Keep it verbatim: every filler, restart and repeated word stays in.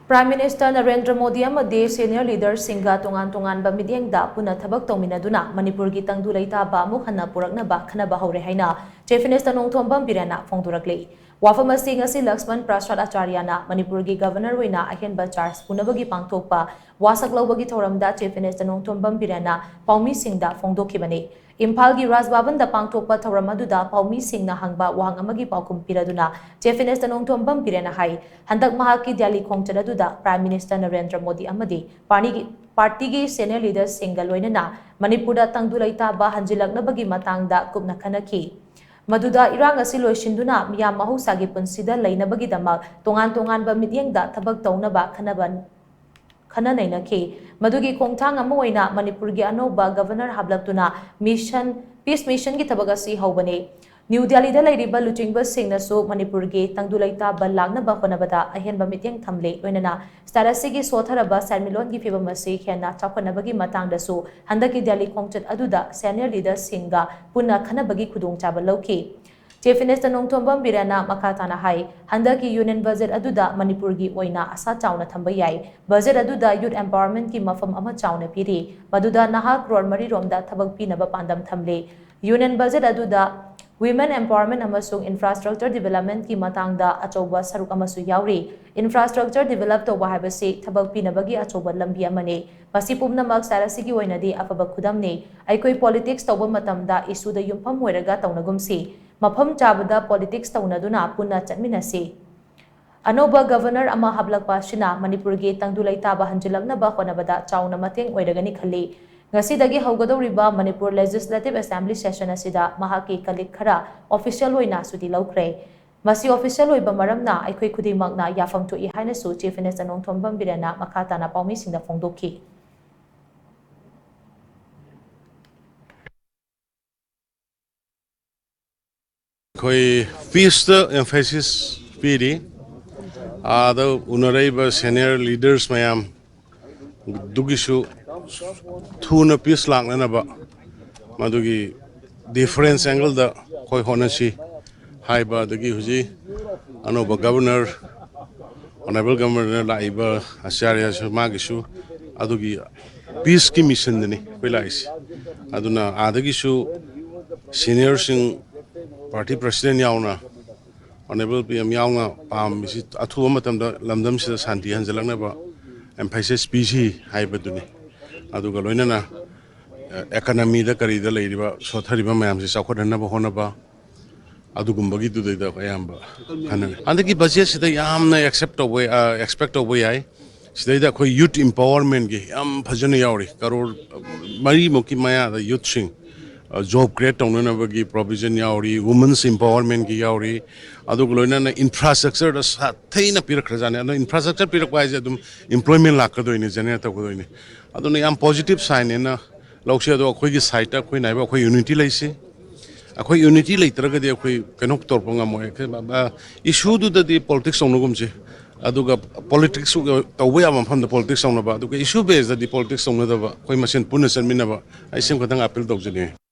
Prime Minister Narendra Modi ꯑꯃꯗꯤ senior leaderꯁꯤꯡꯒ ꯇꯣꯉꯥꯟ ꯇꯣꯉꯥꯟꯕ ꯃꯤꯠꯌꯦꯡꯗ ꯄꯨꯟꯅ ꯊꯕꯛ ꯇꯧꯃꯤꯟꯅꯗꯨꯅ ꯃꯅꯤꯄꯨꯔꯒꯤ ꯇꯪꯗꯨ ꯂꯩꯇꯥꯕ ꯑꯃꯨꯛ ꯍꯟꯅ ꯄꯨꯔꯛꯅꯕ ꯈꯟꯅꯕ ꯍꯧꯔꯦ ꯍꯥꯏꯅ Chief Minister ꯅꯣꯡꯊꯣꯝꯕꯝ ꯕꯤꯔꯦꯟꯅ ꯐꯣꯡꯗꯣꯔꯛꯂꯤ꯫ ꯋꯥꯐꯝ ꯑꯁꯤ ꯉꯁꯤ ꯂꯛꯁꯃꯟ ꯄ꯭ꯔꯁꯥꯗ ꯑꯆꯥꯔꯌꯥꯅ ꯃꯅꯤꯄꯨꯔꯒꯤ Governor ꯑꯣꯏꯅ ꯑꯍꯦꯟꯕ charge ꯄꯨꯅꯕꯒꯤ ꯄꯥꯡꯊꯣꯛꯄ ꯋꯥꯁꯛ ꯂꯧꯕꯒꯤ ꯊꯧꯔꯝꯗ Chief Minister ꯅꯣꯡꯊꯣꯝꯕꯝ ꯕꯤꯔꯦꯟꯅ ꯄꯥꯎꯃꯤꯁꯤꯡꯗ ꯐꯣꯡꯗꯣꯛꯈꯤꯕꯅꯤ꯫ ꯏꯝꯐꯥꯜꯒꯤ ꯔꯥꯖ ꯚꯕꯟꯗ ꯄꯥꯡꯊꯣꯛꯄ ꯊꯧꯔꯝ ꯑꯗꯨꯗ ꯄꯥꯎꯃꯤꯁꯤꯡꯅ ꯍꯪꯕ ꯋꯥꯍꯪ ꯑꯃꯒꯤ ꯄꯥꯎꯈꯨꯝ ꯄꯤꯔꯗꯨꯅ Chief Minister ꯅꯣꯡꯊꯣꯝꯕꯝ ꯕꯤꯔꯦꯟꯅ ꯍꯥꯏ, ꯍꯟꯗꯛ ꯃꯍꯥꯛꯀꯤ ꯗꯦꯜꯂꯤ ꯈꯣꯡꯆꯠ ꯑꯗꯨꯗ Prime Minister ꯅꯔꯦꯟꯗ꯭ꯔ ꯃꯣꯗꯤ ꯑꯃꯗꯤ ꯄꯥꯔꯅꯤꯒꯤ-, partyꯒꯤ senior leaderꯁꯤꯡꯒ ꯂꯣꯏꯅꯅ ꯃꯅꯤꯄꯨꯔꯗ ꯇꯪꯗꯨ ꯂꯩꯇꯥꯕ ꯍꯟꯖꯤꯜꯂꯛꯅꯕꯒꯤ ꯃꯇꯥꯡꯗ ꯀꯨꯞꯅ ꯈꯟꯅꯈꯤ꯫ ꯃꯗꯨꯗ ꯏꯔꯥꯡ ꯑꯁꯤ ꯂꯣꯏꯁꯤꯟꯗꯨꯅ ꯃꯤꯌꯥꯝ ꯃꯍꯧꯁꯥꯒꯤ ꯄꯨꯟꯁꯤꯗ ꯂꯩꯅꯕꯒꯤꯗꯃꯛ ꯇꯣꯉꯥꯟ ꯇꯣꯉꯥꯟꯕ ꯃꯤꯠꯌꯦꯡꯗ ꯊꯕꯛ ꯇꯧꯅꯕ ꯈꯟꯅꯕ ꯈꯟꯅ ꯅꯩꯅꯈꯤ꯫ ꯃꯗꯨꯒꯤ ꯈꯣꯡꯊꯥꯡ ꯑꯃ ꯑꯣꯏꯅ ꯃꯅꯤꯄꯨꯔꯒꯤ ꯑꯅꯧꯕ Governor ꯍꯥꯞꯂꯛꯇꯨꯅ mission, peace missionꯒꯤ ꯊꯕꯛ ꯑꯁꯤ ꯍꯧꯕꯅꯤ꯫ ꯅ꯭ꯌꯨ ꯗꯦꯜꯂꯤꯗ ꯂꯩꯔꯤꯕ ꯂꯨꯆꯤꯡꯕꯁꯤꯡꯅꯁꯨ ꯃꯅꯤꯄꯨꯔꯒꯤ ꯇꯪꯗꯨ ꯂꯩꯇꯥꯕ ꯂꯥꯛꯅꯕ ꯍꯣꯠꯅꯕꯗ ꯑꯍꯦꯟꯕ ꯃꯤꯠꯌꯦꯡ ꯊꯝꯂꯤ꯫ ꯂꯣꯏꯅꯅ state ꯑꯁꯤꯒꯤ ꯁꯣꯠꯊꯔꯕ ꯁꯦꯟꯃꯤꯠꯂꯣꯟꯒꯤ ꯐꯤꯕꯝ ꯑꯁꯤ ꯍꯦꯟꯅ ꯆꯥꯎꯈꯠꯅꯕꯒꯤ ꯃꯇꯥꯡꯗꯁꯨ ꯍꯟꯗꯛꯀꯤ ꯗꯦꯜꯂꯤ ꯈꯣꯡꯆꯠ ꯑꯗꯨꯗ senior leaderꯁꯤꯡꯒ ꯄꯨꯟꯅ ꯈꯟꯅꯕꯒꯤ ꯈꯨꯗꯣꯡꯆꯥꯕ ꯂꯧꯈꯤ꯫ Chief Minister ꯅꯣꯡꯊꯣꯝꯕꯝ ꯕꯤꯔꯦꯟꯅ ꯃꯈꯥ ꯇꯥꯅ ꯍꯥꯏ, ꯍꯟꯗꯛꯀꯤ Union Budget ꯑꯗꯨꯗ ꯃꯅꯤꯄꯨꯔꯒꯤ ꯑꯣꯏꯅ ꯑꯁꯥ ꯆꯥꯎꯅ ꯊꯝꯕ ꯌꯥꯏ꯫ Budget ꯑꯗꯨꯗ youth empowermentꯀꯤ ꯃꯐꯝ ꯑꯃ ꯆꯥꯎꯅ ꯄꯤꯔꯤ, ꯃꯗꯨꯗ ꯅꯍꯥ ꯀ꯭ꯔꯣꯔ ꯃꯔꯤ ꯔꯣꯝꯗ ꯊꯕꯛ ꯄꯤꯅꯕ ꯄꯥꯟꯗꯝ ꯊꯝꯂꯤ꯫ Union Budget ꯑꯗꯨꯗ women empowerment ꯑꯃꯁꯨꯡ infrastructure developmentꯀꯤ ꯃꯇꯥꯡꯗ ꯑꯆꯧꯕ ꯁꯔꯨꯛ ꯑꯃꯁꯨ ꯌꯥꯎꯔꯤ꯫ Infrastructure develop ꯇꯧꯕ ꯍꯥꯏꯕꯁꯤ ꯊꯕꯛ ꯄꯤꯅꯕꯒꯤ ꯑꯆꯧꯕ ꯂꯝꯕꯤ ꯑꯃꯅꯤ꯫ ꯃꯁꯤ ꯄꯨꯝꯅꯃꯛ state ꯑꯁꯤꯒꯤ ꯑꯣꯏꯅꯗꯤ ꯑꯐꯕ ꯈꯨꯗꯝꯅꯤ꯫ ꯑꯩꯈꯣꯏ politics ꯇꯧꯕ ꯃꯇꯝꯗ issueꯗ ꯌꯨꯝꯐꯝ ꯑꯣꯏꯔꯒ ꯇꯧꯅꯒꯨꯝꯁꯤ꯫ ꯃꯐꯝ ꯆꯥꯕꯗ politics ꯇꯧꯅꯗꯨꯅ ꯄꯨꯟꯅ ꯆꯠꯃꯤꯟꯅꯁꯤ꯫ ꯑꯅꯧꯕ Governor ꯑꯃ ꯍꯥꯞꯂꯛꯄ ꯑꯁꯤꯅ ꯃꯅꯤꯄꯨꯔꯒꯤ ꯇꯪꯗꯨ ꯂꯩꯇꯥꯕ ꯍꯟꯖꯤꯜꯂꯛꯅꯕ ꯍꯣꯠꯅꯕꯗ ꯆꯥꯎꯅ ꯃꯇꯦꯡ ꯑꯣꯏꯔꯒꯅꯤ ꯈꯜꯂꯤ꯫ ꯉꯁꯤꯗꯒꯤ ꯍꯧꯒꯗꯧꯔꯤꯕ ꯃꯅꯤꯄꯨꯔ Legislative Assembly session ꯑꯁꯤꯗ ꯃꯍꯥꯛꯀꯤ colleague ꯈꯔ official ꯑꯣꯏꯅ ꯁꯨꯇꯤ ꯂꯧꯈ꯭ꯔꯦ꯫ ꯃꯁꯤ official ꯑꯣꯏꯕ ꯃꯔꯝꯅ ꯑꯩꯈꯣꯏ ꯈꯨꯗꯤꯡꯃꯛꯅ ꯌꯥꯐꯝ ꯊꯣꯛꯏ ꯍꯥꯏꯅꯁꯨ Chief Minister ꯅꯣꯡꯊꯣꯝꯕꯝ ꯕꯤꯔꯦꯟꯅ ꯃꯈꯥ ꯇꯥꯅ ꯄꯥꯎꯃꯤꯁꯤꯡꯗ ꯐꯣꯡꯗꯣꯛꯈꯤ꯫ ꯑꯩꯈꯣꯏ peaceꯇ emphasis ꯄꯤꯔꯤ꯫ ꯑꯥꯗ ꯎꯅꯔꯛꯏꯕ senior leaders ꯃꯌꯥꯝ ꯑꯗꯨꯒꯤꯁꯨ ꯊꯨꯅ peace ꯂꯥꯛꯅꯅꯕ ꯃꯗꯨꯒꯤ difference angleꯗ ꯑꯩꯈꯣꯏ ꯍꯣꯠꯅꯁꯤ ꯍꯥꯏꯕ, ꯑꯗꯒꯤ ꯍꯧꯖꯤꯛ ꯑꯅꯧꯕ Governor Honourable Governor ꯂꯥꯛꯏꯕ ꯑꯆꯥꯔꯌꯁꯨ ꯃꯥꯒꯤꯁꯨ ꯑꯗꯨꯒꯤ ꯄꯤꯁꯀꯤ ꯃꯤꯁꯟꯗꯅꯤ ꯑꯩꯈꯣꯏ ꯂꯥꯛꯏꯁꯦ꯫ ꯑꯗꯨꯅ ꯑꯥꯗꯒꯤꯁꯨ ꯁꯤꯅꯤꯌꯔꯁꯤꯡ, ꯄꯥꯔꯇꯤ ꯄ꯭ꯔꯁꯤꯗꯦꯟ ꯌꯥꯎꯅ, Honourable PM ꯌꯥꯎꯅ ꯄꯥꯝꯃꯤꯁꯤ ꯑꯊꯨꯕ ꯃꯇꯝꯗ ꯂꯝꯗꯝꯁꯤꯗ ꯁꯥꯟꯇꯤ ꯍꯟꯖꯤꯜꯂꯛꯅꯕ ꯑꯦꯝꯐꯦꯁꯤꯁ ꯄꯤꯁꯤ ꯍꯥꯏꯕꯗꯨꯅꯤ꯫ ꯑꯗꯨꯒ ꯂꯣꯏꯅꯅ ꯑꯦꯀꯅꯃꯤꯗ ꯀꯔꯤꯗ ꯂꯩꯔꯤꯕ ꯁꯣꯠꯊꯔꯤꯕ ꯃꯌꯥꯝꯁꯤ ꯆꯥꯎꯈꯠꯍꯟꯅꯕ ꯍꯣꯠꯅꯕ, ꯑꯗꯨꯒꯨꯝꯕꯒꯤꯗꯨꯗꯩꯗ ꯑꯌꯥꯝꯕ ꯈꯟꯅꯔꯦ꯫ ꯍꯟꯗꯛꯀꯤ ꯕꯖꯦꯠꯁꯤꯗ ꯌꯥꯝꯅ ꯑꯦꯛꯁꯦꯞ ꯇꯧꯕ, ꯑ, ꯑꯦꯛꯁꯄꯦꯛ ꯇꯧꯕ ꯌꯥꯏ꯫ ꯁꯤꯗꯩꯗ ꯑꯩꯈꯣꯏ ꯌꯨꯠ ꯏꯝꯄꯥꯋꯔꯃꯦꯟꯒꯤ ꯌꯥꯝ ꯐꯖꯅ ꯌꯥꯎꯔꯤ, ꯀꯔꯣꯔ ꯃꯔꯤꯃꯨꯛꯀꯤ ꯃꯌꯥꯗ ꯌꯨꯠꯁꯤꯡ ꯖꯣꯕ ꯀ꯭ꯔꯤꯌꯦꯠ ꯇꯧꯅꯅꯕꯒꯤ ꯄ꯭ꯔꯣꯕꯤꯖꯟ ꯌꯥꯎꯔꯤ, ꯋꯨꯃꯟꯁ ꯏꯝꯄꯥꯋꯔꯃꯦꯟꯒꯤ ꯌꯥꯎꯔꯤ, ꯑꯗꯨꯒ ꯂꯣꯏꯅꯅ ꯏꯟꯐ꯭ꯔꯥꯁ꯭ꯇ꯭ꯔꯛꯆꯔꯗ ꯁꯥꯊꯤꯅ ꯄꯤꯔꯛꯈ꯭ꯔꯖꯥꯠꯅꯤ꯫ ꯑꯗꯣ ꯏꯟꯐ꯭ꯔꯥꯁ꯭ꯇ꯭ꯔꯛꯆꯔ ꯄꯤꯔꯛꯄ ꯍꯥꯏꯁꯦ ꯑꯗꯨꯝ ꯏꯝꯄ꯭ꯂꯣꯏꯃꯦꯟ ꯂꯥꯛꯀꯗꯣꯏꯅꯤ, ꯖꯦꯅꯦꯔꯦꯠ ꯇꯧꯒꯗꯣꯏꯅꯤ꯫ ꯑꯗꯨꯅ ꯌꯥꯝ ꯄꯣꯖꯤꯇꯤꯚ ꯁꯥꯏꯟꯅꯦꯅ ꯂꯧꯁꯤ꯫ ꯑꯗꯣ ꯑꯩꯈꯣꯏꯒꯤ ꯁꯥꯏꯠꯇ ꯑꯩꯈꯣꯏꯅ ꯍꯥꯏꯕ ꯑꯩꯈꯣꯏ ꯌꯨꯅꯤꯇꯤ ꯂꯩꯁꯤ꯫ ꯑꯩꯈꯣꯏ ꯌꯨꯅꯤꯇꯤ ꯂꯩꯇ꯭ꯔꯒꯗꯤ ꯑꯩꯈꯣꯏ ꯀꯩꯅꯣ ꯇꯧꯔꯛꯄ ꯉꯝꯃꯣꯏ꯫ ꯏꯁꯨꯗꯨꯗꯗꯤ ꯄꯣꯂꯤꯇꯤꯛꯁ ꯇꯧꯅꯒꯨꯝꯁꯤ, ꯑꯗꯨꯒ ꯄꯣꯂꯤꯇꯤꯛꯁ ꯇꯧꯕ ꯌꯥꯕ ꯃꯐꯝꯗ ꯄꯣꯂꯤꯇꯤꯛꯁ ꯇꯧꯅꯕ, ꯑꯗꯨꯒ ꯏꯁꯨ ꯕꯦꯁꯇꯗꯤ ꯄꯣꯂꯤꯇꯤꯛꯁ ꯇꯧꯅꯗꯕ, ꯑꯩꯈꯣꯏ ꯃꯁꯦꯟ ꯄꯨꯟꯅ ꯆꯠꯃꯤꯟꯅꯕ, ꯑꯩ ꯁꯤ ꯑꯃꯈꯛꯇꯪ ꯑꯥꯄꯤꯜ ꯇꯧꯖꯅꯤꯡꯉꯤ꯫